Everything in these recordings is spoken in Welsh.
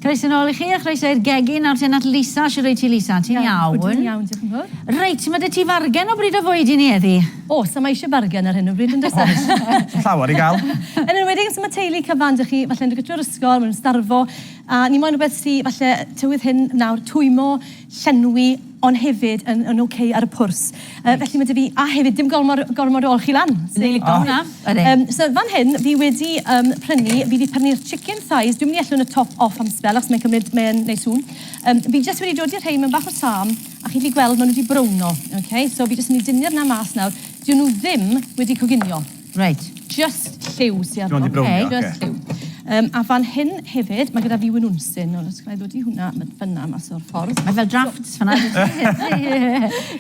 Croeso nôl i chi a chroeso i'r gegin nawr ten at Lisa. Shwt wyt ti Lisa? Ti'n iawn? Ydw i'n iawn, diolch yn fawr. Reit, mae 'da ti fargen o bryd o fwyd i ni heddi. Oes, a mae eisiau bargen ar hyn o bryd yn does e? Oes, dim llawer i gael. Yn enwedig os mae teulu cyfan 'da chi, falle'n dod gytre o'r ysgol, maen nhw'n starfo, a ni moyn rhywbeth sy falle tywydd hyn nawr, twymo, llenwi, ond hefyd yn yn ok ar y pwrs. Yy felly ma' 'da fi... A hefyd dim gormod gormod o olchi lan. Ni'n lico hwnna. Ydyn. Yym so fan hyn fi wedi yym prynu, fi 'di prynu'r chicken thighs, dwi'n mynd i ellyn y top off am sbel achos mae'n cymryd, mae'n neud sŵn. Yym fi jyst wedi dodi rhein mewn bach o tân a chi'n gallu gweld ma' nhw 'di browno, ok? So fi jyst yn mynd i dynnu'r 'na mas nawr. Dyw nhw ddim wedi coginio. Reit. Jyst lliw sy arno. Dim ond i brownio, oce. Jyst lliw. Yym a fan hyn hefyd ma' gyda fi winwnsyn. Nawr os ga i ddodi hwnna fynna mas o'r ffordd. Mae fel drafts fanna.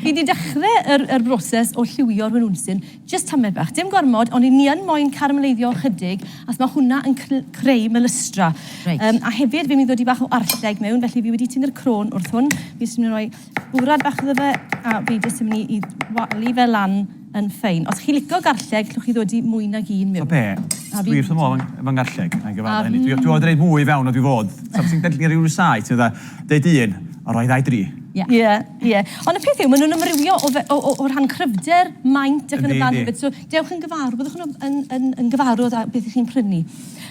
Fi 'di dechre yr yr broses o lliwio'r winwnsyn jyst tamed bach. Dim gormod ond 'yn ni yn moyn carameleiddio ychydig achos ma' hwnna yn creu melystra. Reit. Yym a hefyd fi'n mynd i ddodi bach o arlleg mewn felly fi wedi tynnu'r crôn wrth hwn. Fi jyst yn mynd i roi bwrad bach iddo fe a fi jyst yn mynd i i walu fe lan yn ffein. Os chi'n lico garlleg, llwch chi ddodi mwy nag un mewn. So be? Dwi wrth fy modd efo ngarlleg, na i gyfadda hynny. Dwi dwi fod roid mwy i fewn na dwi fod. So ti'n deud ryw rysáit, ti'n fatha, deud un, a rhoi ddau dri. Ie. Ie, ie. Ond y peth yw, maen nhw'n amrywio o fe- o o o rhan cryfder, maint ac yn y blaen hefyd. So dewch yn gyfarwydd, byddwch yn yn yn yn gyfarwydd â beth 'ych chi'n prynu.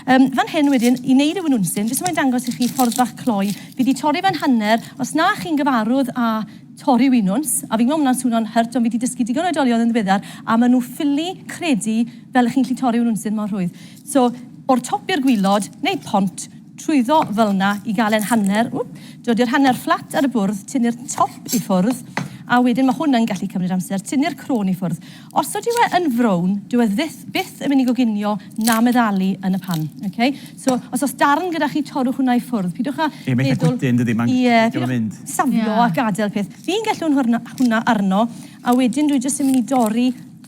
Yym fan hyn wedyn, i wneud y winwnsyn, jyst moyn dangos i chi ffordd fach cloi. Fi 'di torri fe'n hanner, os na chi'n gyfarwydd â torri winwns, a fi'n gwybod ma' hwnna'n swno'n hurt ond fi 'di dysgu digon o oedolion yn ddiweddar a ma' nhw ffili credu fel 'ych chi'n gallu torri winwnsyn mor rhwydd. So, o'r top i'r gwilod, neu pont, trwyddo fel 'na i gael e'n hanner, ww, dod i'r hanner fflat ar y bwrdd, tynnu'r top i ffwrdd, a wedyn ma' hwnna'n gallu cymryd amser, tynnu'r crôn i ffwrdd. Os ydyw e yn frown, dyw e fyth, byth yn mynd i goginio na meddalu yn y pan. Okay? So, os oes darn gyda chi, torrwch hwnna i ffwrdd. Pidwch â Ie, mae'n eitha gwydyn, dydy? Mae'n Ie, pidwch mynd. safio yeah. a gadael peth. Fi'n gallwn hwnna, hwnna arno, a wedyn dwi jyst yn mynd i dorri,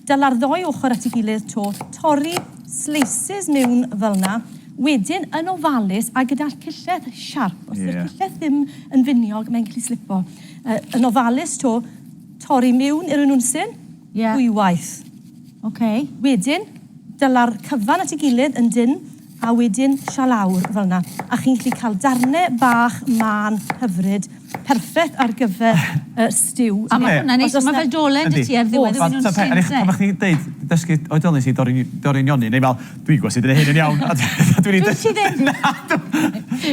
dyla'r ddoi ochr at ei gilydd to, torri slices mewn fel yna, wedyn yn ofalus a gyda'r cyllell siarp. Os yw'r yeah. cyllell ddim yn finiog, mae'n gallu slipo. Uh, yn ofalus to, Torri miwn i'r winwnsyn. Ie. Dwywaith. Ok. Wedyn, dyla'r cyfan at ei gilydd yn dynn, a wedyn sia lawr fel 'na. A chi'n gallu cael darne bach mân hyfryd, perffeth ar gyfer y stew. A ma' hwnna'n neis, ma' fel dolen 'da ti ar ddiwedd y winwnsyn 'te? Pan o'ch chi'n deud dysgu oedolyn sy'n dorri dorri'n nionyn, o'n i'n meddwl, dwi'n gwybod sut i neud hyn yn iawn. A dwi 'di Dwyt ti ddim? Nadw!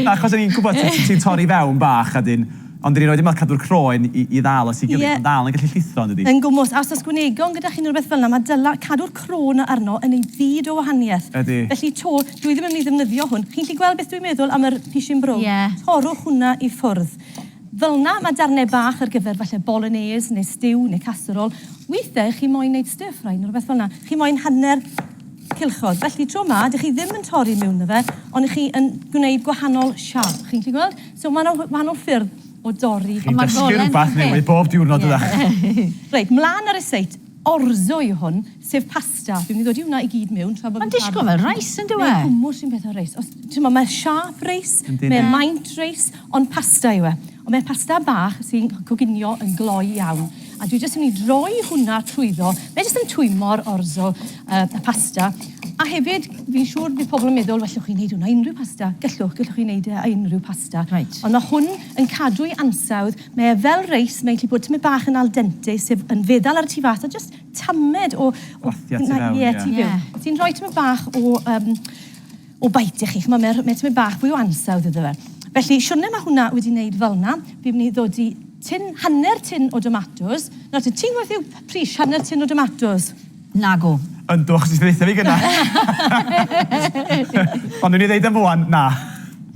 Na, achos o'n i'n gwybod ti'n torri fewn bach a 'dyn Ond 'dyn ni roed 'di meddwl cadw'r croen i i ddal at ei gilydd. Ie. Ma'n dal yn gallu llithro yndydi? Yn gwmws. A os oes gwynegon gyda chi neu rywbeth fel 'na, ma' dyla, cadw'r croen arno yn ei fyd o wahaniaeth. Ydi. Felly 'to, dwi ddim yn mynd i ddefnyddio hwn. Chi'n gallu gweld beth dwi'n meddwl am yr pishyn brown? Ie. Torrwch hwnna i ffwrdd. Fel 'na, ma' darnau bach ar gyfer falle bolognese neu stew neu casserole. Weithiau chi moyn neud stir fry neu rywbeth fel 'na. Chi moyn hanner cylchoedd. Felly tro 'ma, dych chi ddim yn torri miwn 'na fe, ond 'ych chi yn gwneud gwahanol siâp. Chi'n gallu gweld? So ma' 'na wahanol ffyrdd o dorri. Chi'n dysgu rhywbeth newydd bob diwrnod ydach? Reit, mlaen ar y seit. Orzo yw hwn, sef pasta. Fi'n mynd i ddodi hwnna i gyd miwn tra bod Mae'n disgwyl fel reis yn dyw e? Mae'n gwmws un peth â reis. Os, t'mo' mae siâp reis, mae maint reis, ond pasta yw e. Ond mae'n pasta bach sy'n coginio yn gloi iawn. A dwi jyst yn mynd i droi hwnna trwyddo. Mae jyst yn twymo'r orzo, uh, y pasta. A hefyd, fi'n siŵr bydd pobl yn meddwl, well, chi wneud hwnna unrhyw pasta. Gallwch, gallwch chi wneud e a unrhyw pasta. Right. Ond mae hwn yn cadw ei ansawdd. Mae e fel reis, mae'n gallu bod tymed bach yn al dente, sef yn feddal ar y tu fas, a jyst tamed o... o Brathiau tu fewn, ie. Tu fewn. Ti'n rhoi tymed bach o... Um, o bite i chi. Ch'mod, mae mae tymed bach fwy o ansawdd iddo fe. Felly, siwrne mae hwnna wedi wneud fel 'na. Fi'n mynd i ddod i tin, hanner tin o domatos. Nawr te, ti'n gwybod beth yw pris hanner tin o domatos? Nagw. Yndw, achos ti 'di ddeutha fi gynna. Ond newn ni ddeud am ŵan, na.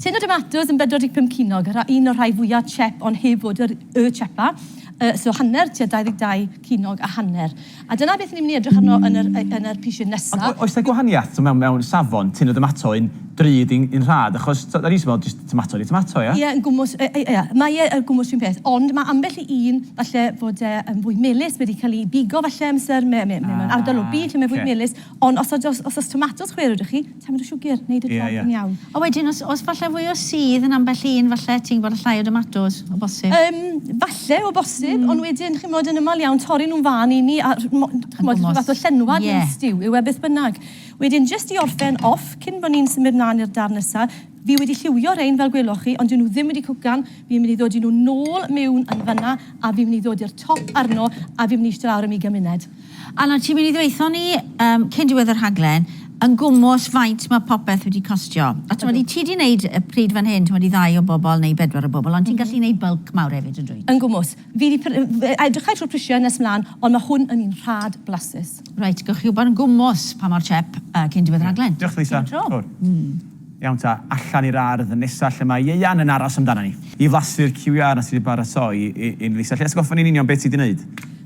Tin o domatos yn 45 ceiniog, un o'r rhai fwya chep ond heb fod yr y chepa. Yy, so hanner tua 22 ceiniog a hanner. A dyna beth ni'n mynd i edrych arno yn yr yn yr pishyn nesa. Ond oes 'na gwahaniaeth t'mo' mewn mewn safon tin o domato un drud un un rhad achos t'o' o'n i jyst yn meddwl jyst tomato ydi tomato ia? Ie yn gwmws yy yy ie mae e yn gwmws run peth ond ma' ambell i un falle fod e yn fwy melys wedi cael ei bigo falle amser me- me- me- mewn ardal o byd lle mae fwy melys ond os oes os oes tomatos chwerw 'da chi tamed o siwgr neud y job yn iawn. A wedyn os oes falle fwy o sudd yn ambell un falle ti'n gwybod llai o domatos o bosib? Yym falle o bosib ond wedyn chimod yn amal iawn torri nhw'n fân i ni a chimod rhyw fath o llenwad mewn stew yw e beth bynnag. Wedyn jyst i orffen off cyn bod ni'n symud mlaen i'r darn nesa. Fi wedi lliwio rein fel gweloch chi, ond dyn nhw ddim wedi cwcan. Fi'n mynd i ddod i nhw nôl mewn yn fanna, a fi'n mynd i ddod i'r top arno, a fi'n mynd i eistedd lawr am ugain munud. A nawr ti'n mynd i ddweutho ni, yym, cyn diwedd y rhaglen, yn gwmws faint mae popeth wedi costio. A t'mod, i ti 'di neud y pryd fan hyn, t'mod, i ddau o bobl neu bedwar o bobl, ond ti'n gallu neud bulk mawr hefyd yn dwyt? Yn gwmws. Fi 'di pr- edrychai trwy'r prisiau nes mlaen, ond mae hwn yn un rhad blasus. Reit, gewch chi wybod yn gwmws pa mor chep cyn diwedd y rhaglen. Diolch Lisa. Diolch tro. Diolch. Iawn ta, allan i'r ardd nesa lle mae Ieuan yn aros amdana ni. I flasu'r cyw iâr 'na ti 'di baratoi i i ni Lisa. Lle atgoffa ni'n union be ti 'di neud?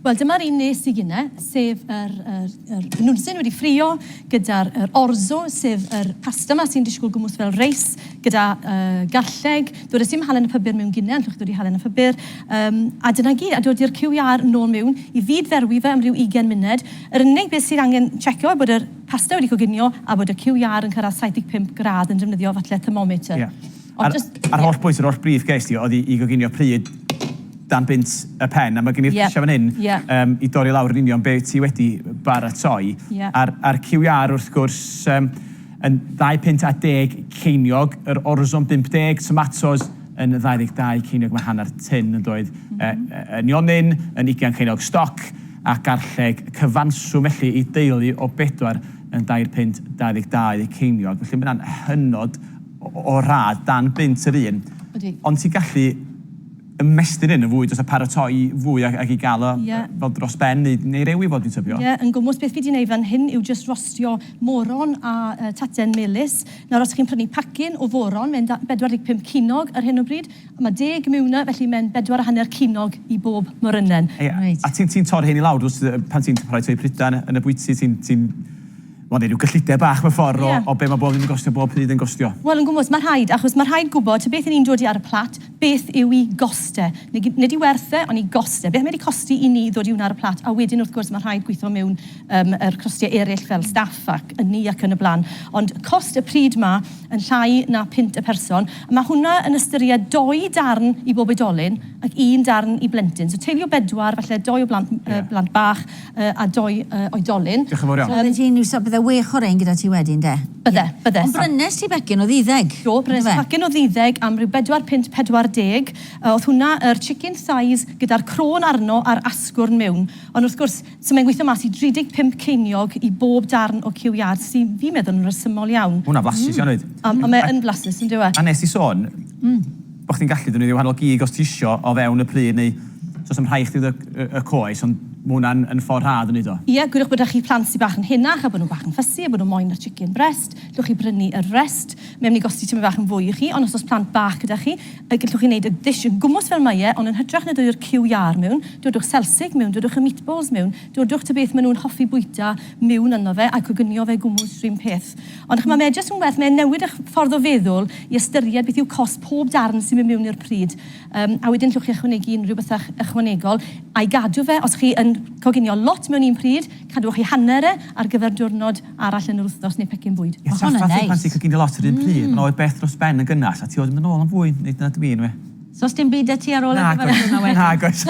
Wel dyma'r un nes i gynne, sef yr yr yr nwnsin wedi ffrio gyda'r yr orzo, sef yr pasta 'ma sy'n disgwyl gwmws fel reis gyda yy garlleg. Dod sim halen y pybyr mewn gynne, ond llwch chi ddod i halen y pybyr. Yym a dyna gyd, a dod i'r cyw iâr nôl mewn i fyd-ferwi fe am ryw ugain munud. Yr unig beth sydd angen checio yw bod yr pasta wedi coginio a bod y cyw iâr yn cyrraedd 75 gradd yn defnyddio falle thermometer. Ie. Ond A'r, jyst... a'r holl bwynt, yr holl brif ges di oedd i, i goginio pryd dan bunt y pen, a mae gen i'r Ie. prisiau fan hyn Ie. um, i dorri lawr yn union be ti wedi baratoi. Ie. A'r, a'r cyw iâr wrth gwrs um, yn 2 punt a 10 ceiniog, yr orzo'n 50, tomatos yn 22 ceiniog, mae hanner tin yn doedd, mm -hmm. uh, nionyn yn 20 ceiniog stoc, a garlleg cyfanswm felly i deulu o bedwar yn dair punt 22 ceiniog. Felly mae hwnna'n hynod o rhad dan bunt yr un. Ydy. Ond ti'n gallu ymestyn hyn yn fwy dros a paratoi fwy ac, ac i gael o Ie. fel dros ben neu, neu rewi fo dwi'n tybio. Ie, yn gwmws beth fi 'di wneud fan hyn yw jyst rostio moron a uh, taten melys. Nawr os chi'n prynu pacyn o foron, mae'n 45 cinog ar hyn o bryd. Mae deg miwn 'na, felly mae'n bedwar a hanner cinog i bob morynen. Ie, Reit. a ti'n ti torri hyn i lawr, dwyt, pan ti'n paratoi prydau yn, yn y bwyty, ti'n ti, wel, neud rhyw gyllideb bach mewn ffordd Ie. o, o be mae bob ddim yn gostio, bob pryd yn gostio. Wel, yn gwmws, mae rhaid, achos mae rhaid gwybod, ta beth 'y ni'n dod i ar y plat, beth yw i goste. Nid, nid i werth e, ond i goste. Beth mae wedi costi i ni ddod i hwnna ar y plat, a wedyn, wrth gwrs, mae rhaid gweithio mewn um, yr costiau eraill fel staff ac ynni ac yn y blaen. Ond cost y pryd ma yn llai na punt y person. A mae hwnna yn ystyried dou darn i bob oedolyn ac un darn i blentyn. So teulu o bedwar, falle dou o blant, yeah. blant bach a dou oedolyn. Diolch yn fawr iawn. So bydde ti'n iwso, bydde wech o rein gyda ti wedyn, de? Bydde, bydde. Ond brynes ti becyn o ddeuddeg? Do, brynes i pacyn o ddeuddeg am ryw bedwar punt 40. Oedd hwnna yr chicken thighs gyda'r crôn arno a'r asgwrn mewn. Ond wrth gwrs, So mae'n gweithio mas i 35 ceiniog i bob darn o cyw iâr, sy'n fi'n meddwl yn rhesymol iawn. Ma' hwnna'n flasus iawn 'fyd. A a mae yn flasus yndyw e? A nes di sôn bo' chdi'n gallu defnyddio wahanol gig os ti isio o fewn y pryd neu so sa'm rhaid chdi y y coes ond ma' hwnna'n yn ffordd rhad o neud o. Ie, gwirwch bod 'da chi plant sy bach yn henach a bod nhw bach yn fussy a bod nhw moyn y chicken breast, llwch chi brynu y rest. Mae'n mynd i gosti tymed bach yn fwy i chi, ond os oes plant bach gyda chi, y gallwch chi wneud y dish yn gwmws fel mae e, ond yn hytrach na dod i'r cyw iâr mewn, dodwch selsig mewn, dodwch y meatballs mewn, dodwch ta beth maen nhw'n hoffi bwyta mewn yno fe, a coginio fe gwmws rhywun peth. Ond ch'mod, mae e jyst yn werth, mae'n newid eich ffordd o feddwl i ystyried beth yw cost pob darn sy'n mynd mewn i'r pryd. Um, a wedyn llwch chi ychwanegu unrhyw bethau ychwanegol, a'i gadw fe, os chi yn coginio lot mewn un pryd, cadwch chi hanner e ar gyfer diwrnod arall yn yr wythnos neu pecyn bwyd. Ie, Ma' hwn yn trafferth neis. pan ti'n coginio lot yr un pryd, mm. Mae'n oed beth dros ben yn gynnas, a ti oedd yn mynd yn ôl am fwy, neu dyna dwi'n we. So os dim byd 'da ti ar ôl y Nag cyfarfod yma oes. wedyn? Nag oes.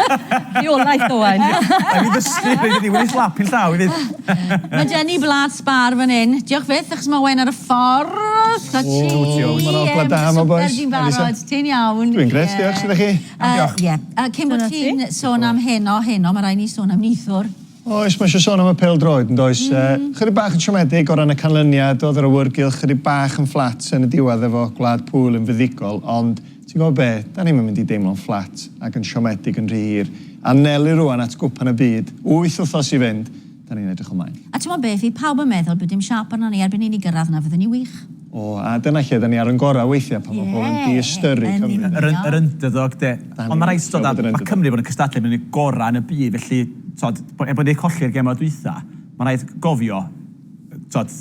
Rheolaeth, Owain. Rhaid fi ddysgu, rhaid i fi wneud slap i'n llaw i fydd. Mae Jenny Blad Sbar fan hyn. Diolch fyth, achos mae Owain ar y ffordd. So ti... Mae'n ogla da, ma boys. Ti'n barod, ti'n iawn. Dwi'n gret, diolch, sut ydych chi? Diolch. Ie. Cyn bod ti'n sôn am heno, heno, mae rhaid ni sôn am neithiwr. Oes, mae eisiau sôn am y pêl-droed, yn does? Mm. Chydig bach yn siomedig o ran y canlyniad, oedd yr awyrgylch chydig bach yn fflat yn y diwedd efo Gwlad Pwyl yn fuddugol, ond ti'n gwybod be, da ni'm yn mynd i deimlo'n fflat ac yn siomedig yn rhy hir. Anelu rwan at Gwpan y Byd, wyth wythnos i fynd, da ni'n edrych ymlaen. A t'mod beth, fydd pawb yn meddwl bod dim siâp arnon ni erbyn i ni gyrraedd 'na, fydden ni wych. O, a dyna lle da ni ar yn gorau weithiau, pan mae pobl yn diystyru Cymru. Yr, yr underdog, de. Ond mae rhaid, tod, mae Cymru bod yn cystadlu yn y gorau yn y byd, felly, tod, er bod ni wedi colli'r gemau dwytha, mae rhaid gofio, tod,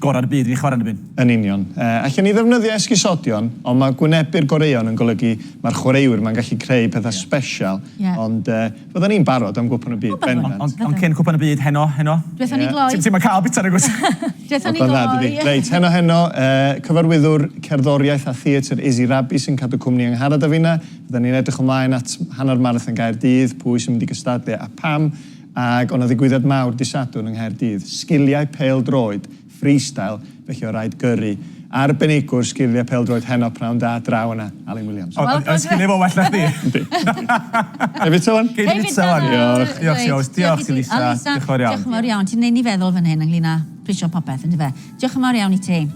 gorau'r byd i ni chwarae yn y byd. Yn union. Uh, allan ni ddefnyddio esgusodion, ond mae gwynebu'r goreuon yn golygu mae'r chwaraewyr ma'n gallu creu pethau yeah. special, yeah. ond uh, fydden ni'n barod am Gwpan y Byd, bendant. Ond on, on cyn Cwpan y Byd, heno, heno? Dwethon ni gloi. Ti'n cael bita nag wyt? Dwethon ni gloi. Reit, heno, heno, uh, cyfarwyddwr cerddoriaeth a theatr Izzy Rabbi sy'n cadw cwmni yng Ngharad a finna. Fydden ni'n edrych ymlaen at hanner marathon Gaerdydd, pwy sy'n mynd i gystadlu a pam. Ac o' 'na ddigwyddiad mawr dy' Sadwrn yng Nghaerdydd, sgiliau pêl-droed, freestyle, felly o' raid gyrru Arbenigwr sgiliau pêl-droed heno pnawn da draw yna, Alun Williams. O, o, sgiliau fo well na chdi. Yndi. Nai fita wan? Gei di fita wan. Diolch. Diolch Yos, diolch ti Lisa. Diolch yn fawr iawn. Diolch yn fawr iawn. Ti'n neud ni feddwl fan hyn ynglyn â prisio popeth, yndyfe? Diolch yn fawr iawn i ti.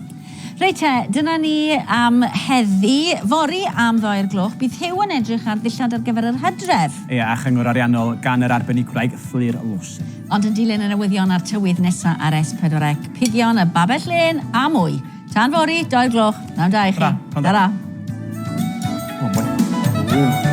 Reit te, dyna ni am heddi. Fory am ddoe'r gloch, bydd Huw yn edrych ar ddillad ar gyfer yr hydref. Ie, a chyngor ariannol gan yr arbenigwraig Fflur Lawson. Ond yn dilyn y newyddion a'r tywydd nesa ar S4C, pigion y babell lên a mwy. Tan fory, doe'r gloch, pnawn da i chi. Tara. Tara. Come on, boy.